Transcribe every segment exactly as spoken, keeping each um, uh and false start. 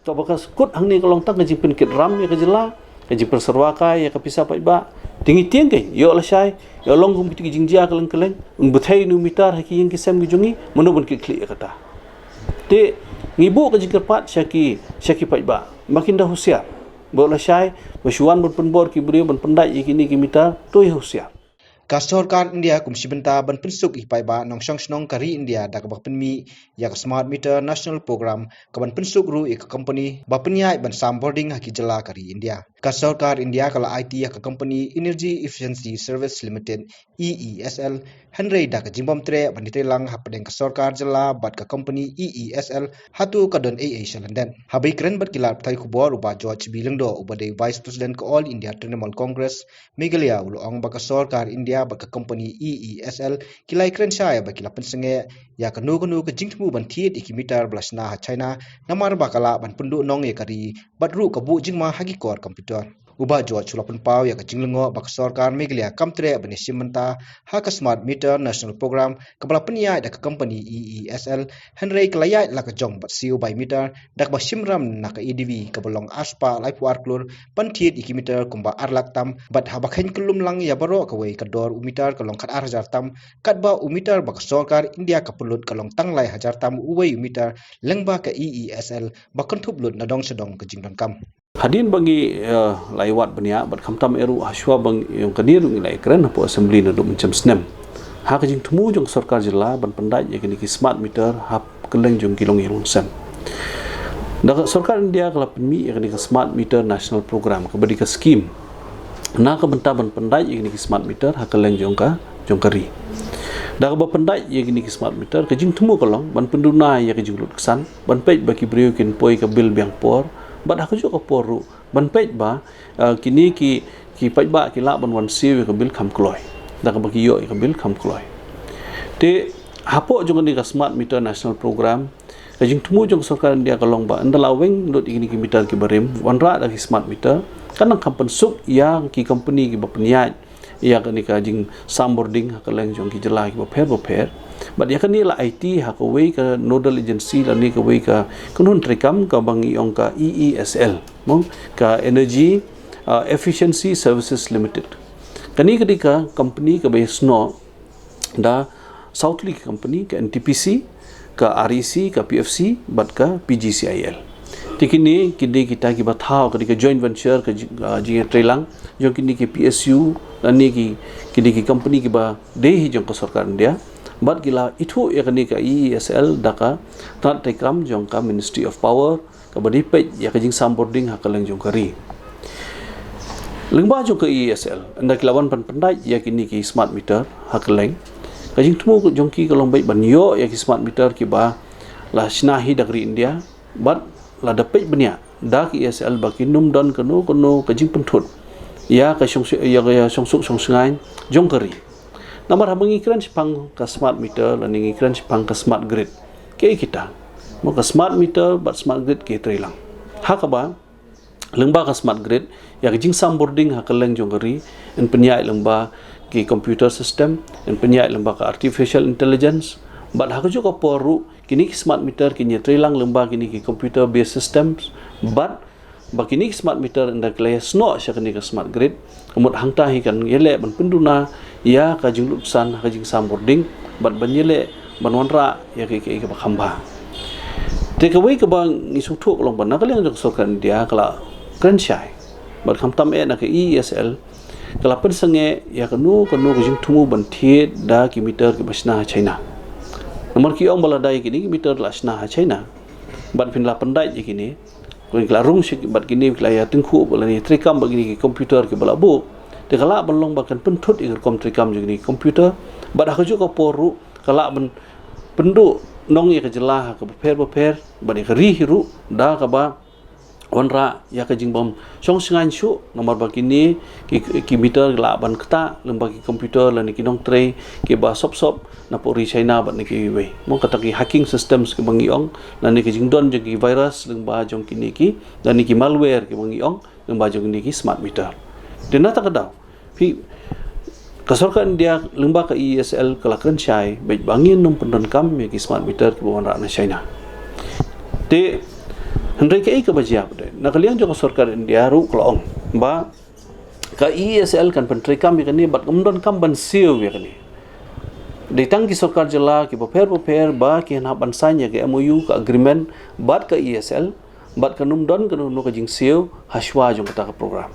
Kaba ka kut hangne ka long tang ka jingpynkit ram ïa ka jylla, ka jingpynsyrwa kai ïa ka pisa paidbah. Te ngi tieng kein, ïoh lashai, ïoh long kum kita ki jingjia kylleng kylleng, un bthei une u meter ha ki ïing ki sem ki jong ngi, mano ban kitkhlieh ïa kata. Te ngi buh ka jingkyrpad sha ki, sha ki paidbah ba kin da husiar. Ba lashai ba shu wan ban pynbor ki briew ban pyndait ïa kine ki meter, to ïa husiar. Ka sorkar India kum shi bynta ban pynsuk ïa ki paidbah nongshong shnong ka ri India da kaba pynmih ïa ka Smart Meter National Program, kaban pynsuk ruh ïa ka company ba pynïaid ban sam bording ha ki jylla ka ri India. Ka sorkar India ka la aiti ïa ka company Energy Efficiency Service Limited, E E S L, hynrei da ka jingbym treh ban ïatreilang hapdeng ka sorkar jylla bad ka company E E S L, hato ka don ei ei sha lyndet. Haba ïakren bad ki lad pathai khubor, u Bah George B Lyngdoh, uba dei Vice President ka All India Trinamool Congress Meghalaya, u la ong ba ka sorkar India bad ka company E E S L ki la ïakren shai ba ki la pynsangeh ïa kano kano ka jingthmu ban thied ïa ki meter ba la shna ha China, namar ba ka lah ban pynduhnong ïa ka ri, bad ruh ka buh jingma ha ki kor computer. U Bah George u la pynpaw ïa ka jinglyngngoh ba ka sorkar Meghalaya kam treh ban ïashim bynta ha ka Smart Meter National Program, kaba la pynïaid da ka company E E S L, hynrei ka la ïaid la ka jong bad siew bai meter da kaba shim ram na ka A D B kaba long arspah laiphew ar klur ban thied ïa ki meter kumba ar lak tam, bad haba kheiñ kyllum lang ïa baroh kawei, ka dor u meter ka long khatar hajar tam, katba u meter ba ka sorkar India ka pynlut ka long tang lai hajar tam uwei u meter, lyngba ka E E S L ba kynthup lut na dong sha dong ka jingdonkam. Hadien ba ngi, eh, la ïawad bniah bad khamtam eh ruh hashwa ba ngi, ïong kane ruh ngi la ïakren hapoh Assembly naduh mynshem snem ha ka jingthmu jong ka sorkar jylla ban pyndait ïa kine ki smart meter ha kylleng jong ki longïing longsem. Da ka sorkar India ka la pynmih ïa kane ka Smart Meter National Program, kaba dei ka skim na ka bynta ban pyndait ïa kine ki smart meter ha kylleng jong ka, jong ka ri. Da kaba pyndait ïa kine ki smart meter, ka jingthmu ka long ban pynduna ïa ka jinglut ksan, ban peit ba ki briew kin poi ka bill biang por, bad ha kajuh ka por ruh ban peit ba, ah, kine ki, ki paidbah ki lah ban wan siew ïa ka bill kham kloi, da kaba ki ïoh ïa ka bill kham kloi. Te hapoh jong kane ka Smart Meter National Program, ka jingthmu jong ka sorkar India ka long ba ynda la weng lut ïa kine ki meter kiba rim, wanrah da ki smart meter, kan nang kham pynsuk ïa ki company kiba pynïaid ïa kane ka jingsam bording ha kylleng jong ki jylla kiba pher bapher. Bad ïa kane la aiti ha kawei ka nodal agency lane kawei ka kynhun treikam kaba ngi ong ka E E S L, mo, ka Energy, uh, Efficiency Services Limited. Kane ka dei ka company kaba ïasnoh da saw tylli ki company, ka N T P C, ka R E C, ka P F C bad ka P G C I L. Te kine ki dei kita kiba thaw, ka dei ka joint venture, ka ji-, ah, jingïatreilang jong kine ki P S U lane ki, ki dei ki company kiba dei hi jong ka sorkar India. Bad ki la ithuh ïa kane ka E E S L da ka tnat treikam jong ka Ministry of Power, kaba dei peit ïa ka jingsam bording ha kylleng jong ka ri. Lyngba jong ka E E S L, ynda ki la wan ban pyndait ïa kine ki smart meter ha kylleng, ka jingthmu jong ki ka long beit ban ïoh ïa ki smart meter kiba la shna hi da ka ri India, bad lada peit bniah da ka E E S L ba kin ym don kano kano ka jingpynthut ïa ka shong, ïa ka shongsuk shongshngaiñ jong ka ri. Namar haba ngi kren shaphang ka smart meter lane ngi kren shaphang ka smart grid, kiei kita? Mo, ka smart meter bad smart grid ki treilang. Ha kaba lyngba ka smart grid, ïa ka jingsam bording ha kylleng jong ka ri yn pynïaid lyngba ki computer system, yn pynïaid lyngba ka artificial intelligence. Bad ha kajuh ka por ruh, kine ki smart meter kin ïatreilang lyngba kine ki computer based systems. Bad ba kine ki smart meter ynda ki la ïasnoh sha kane ka smart grid, ka mut hangta hi kan ïaleh ban pynduna ïa ka jinglut ksan ha ka jingsam bording, bad ban ïaleh ban wanrah ïa ka, ka, ka ba kham bha. Te kawei kaba ngi sngewthuh ka long ba na ka liang jong ka sorkar India ka la kren shai, bad khamtam eh na ka E E S L, ka la pynsangeh ïa kano kano ka jingthmu ban thied da ki meter kiba shna ha China. Namar ki ong ba lada ïa kine ki meter la shna ha China, bad phin la pyndait ïa kine, ki la rung shi bad kine, ki la ïa tyngkhuh bad la ïa treikam bad kine ki computer kiba la buh, te ka lah ban long ba kan pynthut ïa ka rukom treikam jong kine ki computer. Bad ha kajuh ka por ruh ka lah ban pynduhnong ïa ka jylla ha kaba pher bapher bad ïa ka ri hi ruh, da kaba wanrah ïa ka jingbym shongshngaiñ shuh, namar ba kine ki, ki meter ki lah ban ktah lyngba ki computer lane ki nongtrei kiba sop sop napoh ri China bad na kiwei wei. Mo, kata ki hacking systems kiba ngi ong, lane ki jingdon jong ki virus lyngba jong kine ki, lane ki malware kiba ngi ong, lyngba jong kine ki smart meter. Te na kata ka daw, phi, ka sorkar India lyngba ka E E S L ka la kren shai beit ba ngin ym pyndonkam ïa ki smart meter kiba wanrah na China. Te Hynrei kaei kaba jia pat de, na ka liang jong ka sorkar India ruh ka la ong ba ka E E S L kan pyntreikam ïa kane bad kam don kam ban siew ïa kane. Dei tang ki sorkar jylla kiba pher bapher ba ki hap ban sign ïa ka M O U, ka agreement bad ka E E S L, bad kan ym don kano kano ka jingsiew ha shuwa jong kata ka program.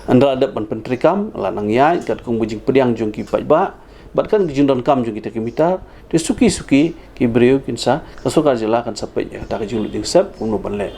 Ynda la dep ban pyntreikam, la nang ïaid katkum ka jingpdiang jong ki paidbah bad ka jingdonkam jong kita ki meter, te suki suki ki briew kin sa, ka sorkar jylla kan sa peit ïa kata ka jinglut jingsep kumno ban leh.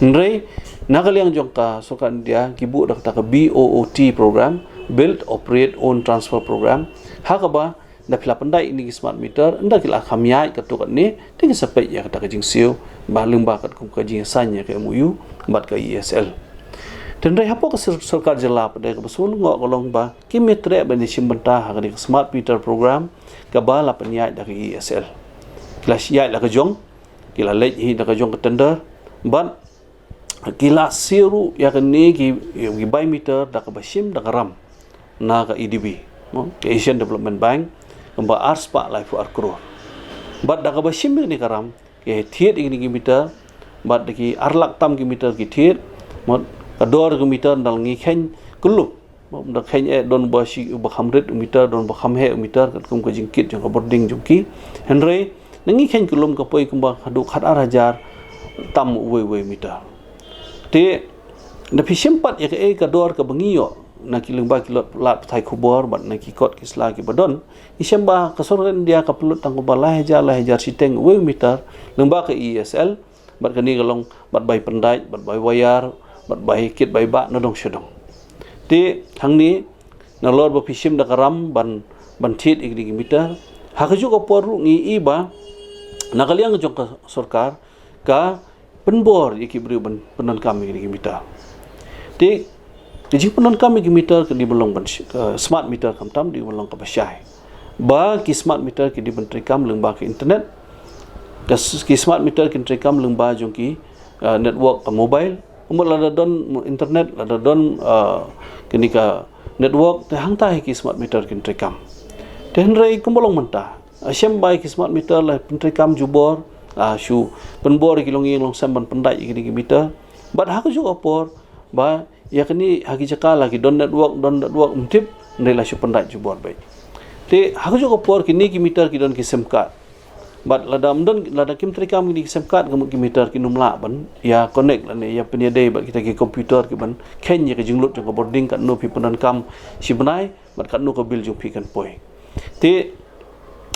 Hynrei na ka liang jong ka sorkar India ki buh da kata ka B O O T program, Build, Operate, Own, Transfer program, ha kaba ynda phi la pyndait ïa kine ki smart meter, ynda ki la kham ïaid katto katne, te ki sa peit ïa kata ka jingsiew ba lyngba katkum ka jingsign ïa ka M O U bad ka E E S L. Te hynrei hapoh ka sor-, sorkar jylla pat de, kaba sngewlyngngoh ka long ba kim ïatreh ban ïashim bynta ha kane ka smart meter program kaba la pynïaid da ka E E S L. Ki la ïaid la ka jong, ki la leit hi da ka jong ka tender, bad ki la siew ruh ïa kane ki, ki bai meter da kaba shim da ka ram na ka A D B, no? Ka Asian Development Bank, kumba ar spah laiphew ar klur. Bad da kaba shim ïa kane ka ram, ki thied ïa kine ki meter, bad da ki ar lak tam ki meter ki thied, mut ka dor ka meter ynda la ngi kheiñ kyllum. Mut ynda kheiñ eh don ba shi, ba kham rit u meter, don ba kham heh u meter, katkum ka jingkit jong ka bording jong ki. Hynrei na ngi kheiñ kyllum ka poi kumba haduh khat ar hajar tam uwei uwei u meter. Te ynda phi shim pat ïa kaei ka dor kaba ngi ïoh na ki lyngba ki lad, lad pathai khubor bad na ki kot ki sla kiba don, ngi shem ba ka sorkar India ka pynlut tang kumba lai hajar, lai hajar shiteng uwei u meter lyngba ka E E S L, bad kane ka long bad bai pyndait, bad bai wire, bad bai kit bai bah na dong sha dong. Te hangne nalor ba phi shim da ka ram ban, ban thied ïa kine ki meter, ha kajuh ka por ruh ngi i ba na ka liang jong ka sorkar ka pynbor ïa ki briew ban pyndonkam ïa kine ki meter. Te ka jingpyndonkam ïa ki meter ka dei ban long ban sh-, ka smart meter khamtam, dei ban long kaba shai. Ba ki smart meter ki dei ban treikam lyngba ka internet. Ka s-, ki smart meter kin treikam lyngba jong ki, uh, network ka mobile. Kumba lada don mo-, internet, lada don, uh, kane ka network, te hangta hi ki smart meter kin treikam. Te hynrei kumba long mynta, uh, shem ba ïa ki smart meter la pyntreikam jubor, uh, shu pynbor ïa ki longïing longsem ban pyndait ïa kine ki meter. Bad ha kajuh ka por ba ïa kine ha ki jaka la ki don network, don network ym tip, hynrei la shu pyndait jubor beit. Te ha kajuh ka por kine ki meter ki don ki sim card. Bad lada ym don, lada kim treikam kine ki sim card, ka mut ki meter kin ym lah ban ïa connect lane ïa pynïadei bad kita ki computer ki ban kheiñ ïa ka jinglut jong ka bording, katno phi pyndonkam shi bnai bad katno ka bill jong phi kan poi. Te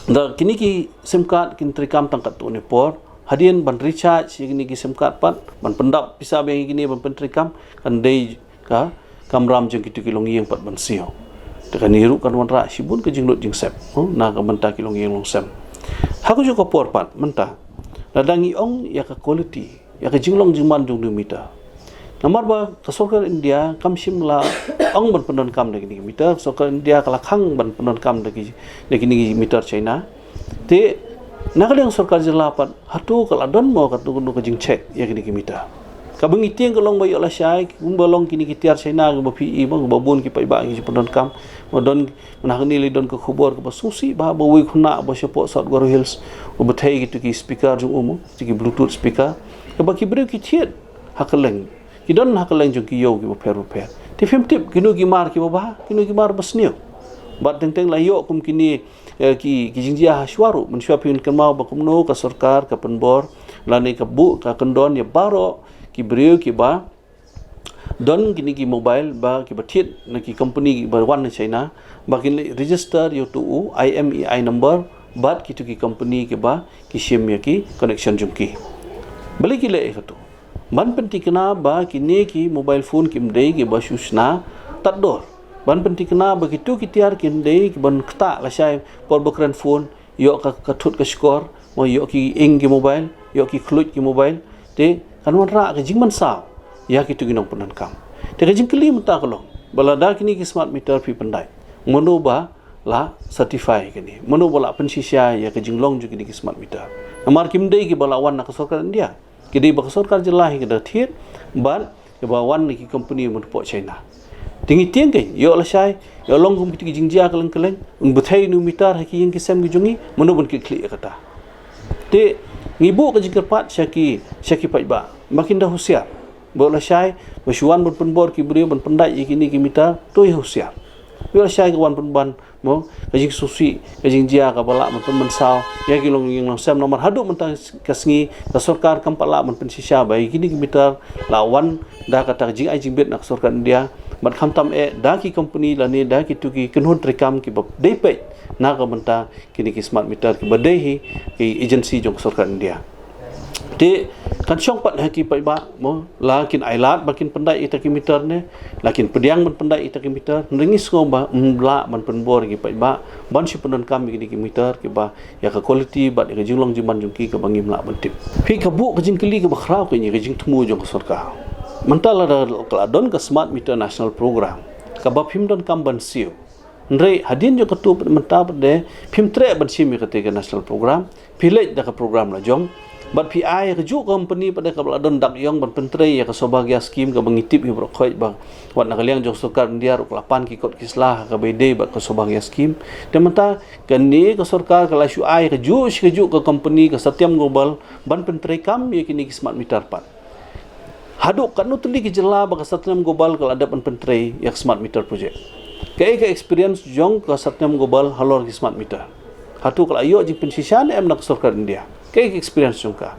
ynda kine ki sim card kin treikam tang katto katne por, hadien ban recharge ïa kine ki sim card pat, ban pyndap pisa biang ïa kine ban pyntreikam, kan dei ka kamram jong kito ki longïing pat ban siew. Te kane ruh kan wanrah shibun ka jinglut jingsep, hmm, na ka bynta ki longïing longsem. Ha kajuh ka por pat mynta, lada ngi ong ïa ka quality, ïa ka jinglong jingman jong une u meter, namar ba ka sorkar India kam shym la ong ban pyndonkam da kine ki meter, ka sorkar India ka la khang ban pyndonkam da ki, da kine ki meter China. Te na ka liang sorkar jylla pat, hato ka la don mo katno katno ka jingcheck ïa kine ki meter? Kaba ngi tieng ka long ba ïoh lashai, kumba long kine ki tiar China kaba phi i ba, kaba bun ki paidbah ki ju pyndonkam. Ba don, mynta hangne lei don ka khubor kaba sngewsih ba, ba uwei u khynnah ba shapoh South Garo Hills, uba thei kito ki speaker jong u mo, kito ki Bluetooth speaker, kaba ki briew ki thied ha kylleng. Ki don ha kylleng jong ki ïew kiba pher bapher. Te phim tip kino ki mar kiba bha, kino ki mar ba sniew. Bad teng teng la ïoh kum kine, eh, ki, ki jingjia ha shuwa ruh, mynshuwa phin kynmaw ba kumno ka sorkar ka pynbor lane ka buh ka kyndon ïa baroh ki briew kiba don kine ki mobile ba kiba thied na ki company kiba wan na China, ba kin register ïa uto u I M E I number bad kito ki company kiba ki shim ïa ki connection jong ki. Balei ki leh ïa kato? Ban pynthikna ba kine ki mobile phone kim dei kiba shu shna tad dor. Ban pynthikna ba kito ki tiar kim dei kiban ktah lashai por ba kren phone, ïoh ka, ka thut ka shkor, mo ïoh ki ing ki mobile, ïoh ki khluit ki mobile. Te kan wanrah ka jingmynsaw ïa kito ki nongpyndonkam. Te ka jingkylli mynta ka long ba lada kine ki smart meter phi pyndait, mano ba la certify kine, mano ba la pynshisha ïa ka jinglong jong kine ki smart meter? Namar kim dei kiba la wan na ka sorkar India. Ki dei ba ka sorkar jylla hi ka da thied bad kiba wan na ki company mynta hapoh China. Te ngi tieng kein, ïoh lashai, ïoh long kum kito ki jingjia kylleng kylleng, un bthei une u meter ha ki ïing ki sem ki jong ngi, mano ban kitkhlieh ïa kata? Te ngi buh ka jingkyrpad sha ki, sha ki paidbah. Ba kin da husiar. Ba lashai ba shu wan ban pynbor ki briew ban pyndait ïa kine ki meter, to ïa husiar. Ba lashai ka wan pynban, mo, ka jingsngewsih, ka jingjia kaba lah ban pynmynsaw ïa ki longïing longsem. Namar haduh mynta ka sngi ka sorkar kam pat lah ban pynshisha ba ïa kine ki meter la wan da kata ka jingai jingbit na ka sorkar India. Bad khamtam eh da ki company lane da kitu ki kynhun treikam kiba dei peit na ka bynta kine ki smart meter kiba dei hi ki agency jong ka sorkar India. Te kan shong pat ha ki paidbah, mo, la kin ailad ba kin pyndait ïa kita ki meter ne la kin pdiang ban pyndait ïa kita ki meter. Ngi sngew ba ym lah ban pynbor ïa ki paidbah ban shu pyndonkam ïa kine ki meter kiba ïa ka quality bad ïa ka jinglong jingman jong ki kaba ngim lah ban tip. Phi, ka buh ka jingkylli kaba khraw ka ïa ka jingthmu jong ka sorkar. Mynta lada ka la don ka smart meter national program kaba phim donkam ban siew, hynrei hadien jong katu pat mynta pat de phim treh ban shim ïa kata ka national program, phi leit da ka program la jong. Bad phi ai ïa kajuh ka company pat de kaba la don dak ïong ban pyntrei ïa ka Saubhagya scheme kaba ngi tip hi baroh khoit ba wat na ka liang jong sorkar India ruh ka la pan ki kot ki sla ha kaba ïadei bad ka Saubhagya scheme. Te mynta kane ka sorkar ka la shu ai ïa kajuh shi kajuh ka company ka Satyam Global ban pyntreikam ïa kine ki smart meter pat. Haduh katno tylli ki jylla ba ka Satyam Global ka la dep ban pyntrei ïa ka smart meter project? Kaei ka experience jong ka Satyam Global halor ki smart meter? Hato ka la ïoh jingpynshisha ne em na ka sorkar India? Kaei ka experience jong ka?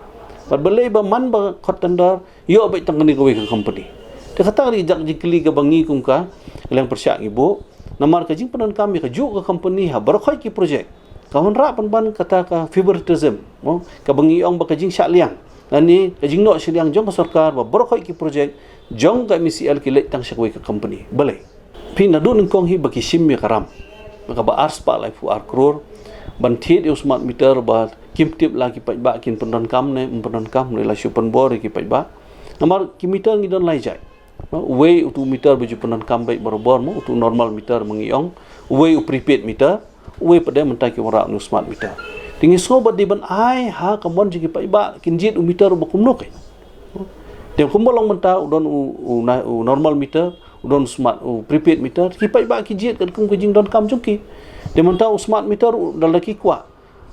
Bad balei ba man ba khot tender ïoh beit tang kane kawei ka company? Te kata ka dei ka jingkylli kaba ngi kum ka liang pyrshah ngi buh. Namar ka jingpyndonkam ïa kajuh ka company ha baroh khoit ki project ka wanrah pynban kata ka favoritism, mo, kaba ngi ong ba ka jingshah liang lane ka jingnoh shiliang jong ka sorkar ba baroh khoit ki project jong ka M E C L ki leit tang sha kawei ka company. Balei? Phi, naduh nyngkong hi ba ki shim ïa ka ram kaba arspah laiphew ar klur ban thied ïa u smart meter ba kim tip la ki paidbah kin pyndonkam ne ym pyndonkam, ne la shu pynbor ïa ki paidbah. Namar ki meter ngi don lai jait. Uwei utu u meter ba ju pyndonkam beit barabor, mo, utu u normal meter ma ngi ong. Uwei u prepaid meter. Uwei pat de mynta ki wanrah u smart meter. Te ngi sngew ba dei ban ai ha ka mon jong ki paidbah kin jied u meter uba kumno kein. Te kumba long mynta u don u, u na-, u normal meter, u don u smart, u prepaid meter, ki paidbah ki jied katkum ka jingdonkam jong ki. Te mynta u smart meter u, da la ki kwah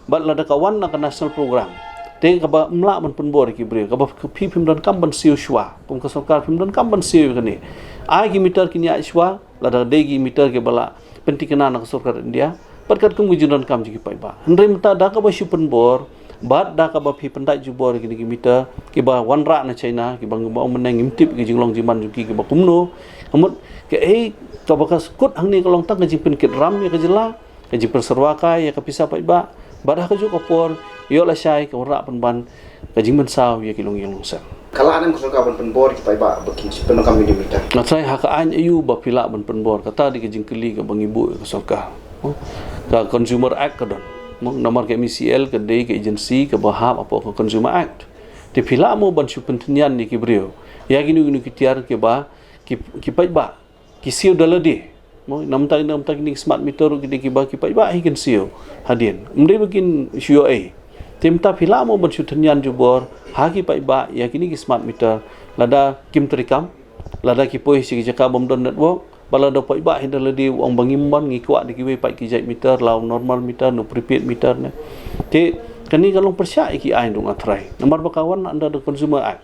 bad lada ka wan na ka national program, te kaba ym lah ban pynbor ïa ki briew, kaba phi phim donkam ban siew shuwa, kum ka sorkar phim donkam ban siew ïa kane. Ai ki meter kin ïaid shuwa lada dei ki meter kiba la pynthikna na ka sorkar India bad katkum ki jingdonkam jong ki paidbah. Hynrei mynta da kaba shu pynbor bad da kaba phi pyndait jubor ïa kine ki meter kiba wanrah na China, kiba ngi ba ong mynne ngim tip ki jinglong jingman jong ki kiba kumno. Ka mut kaei kaba ka kut hangne ka long tang ka jingpynkit ram ïa ka jylla, ka jingpynsyrwa kai ïa ka pisa paidbah, bad ha kajuh ka por ïoh lashai ka wanrah pynban ka jingmynsaw ïa ki longïing longsem. Ka lah ne em ka sorkar ban pynbor ïa ki paidbah ba kin shu pyndonkam ïa ki meter? Nga tharai ha ka aiñ aïu ba phi lah ban pynbor? Kata dei ka jingkylli kaba ngi buh ïa ka sorkar. Ka Consumer Act ka don, mo, namar ka M E C L ka dei ka agency kaba hap hapoh ka Consumer Act. Te phi lah mo ban shu pynthynnian ïa ki briew ïa kino kino ki tiar kiba ki, ki paidbah ki siew da lade? Mo, namar, namar kine ki smart meter ruh ki dei kiba ki paidbah hi kin siew hadien, ym dei ba kin shu ïoh ei. Te mynta phi lah mo ban shu thynnian jubor ha ki paidbah ïa kine ki smart meter lada kim treikam, lada ki poi sha ki jaka bym don network, bad lada paidbah hi da lade u ong ba ngim mon, ngi kwah da kiwei pat ki jait meter, la u normal meter ne u prepaid meter ne. Te kane ka long pyrshah ïa ki aiñ ruh nga tharai, namar ba ka wan under the Consumer Act.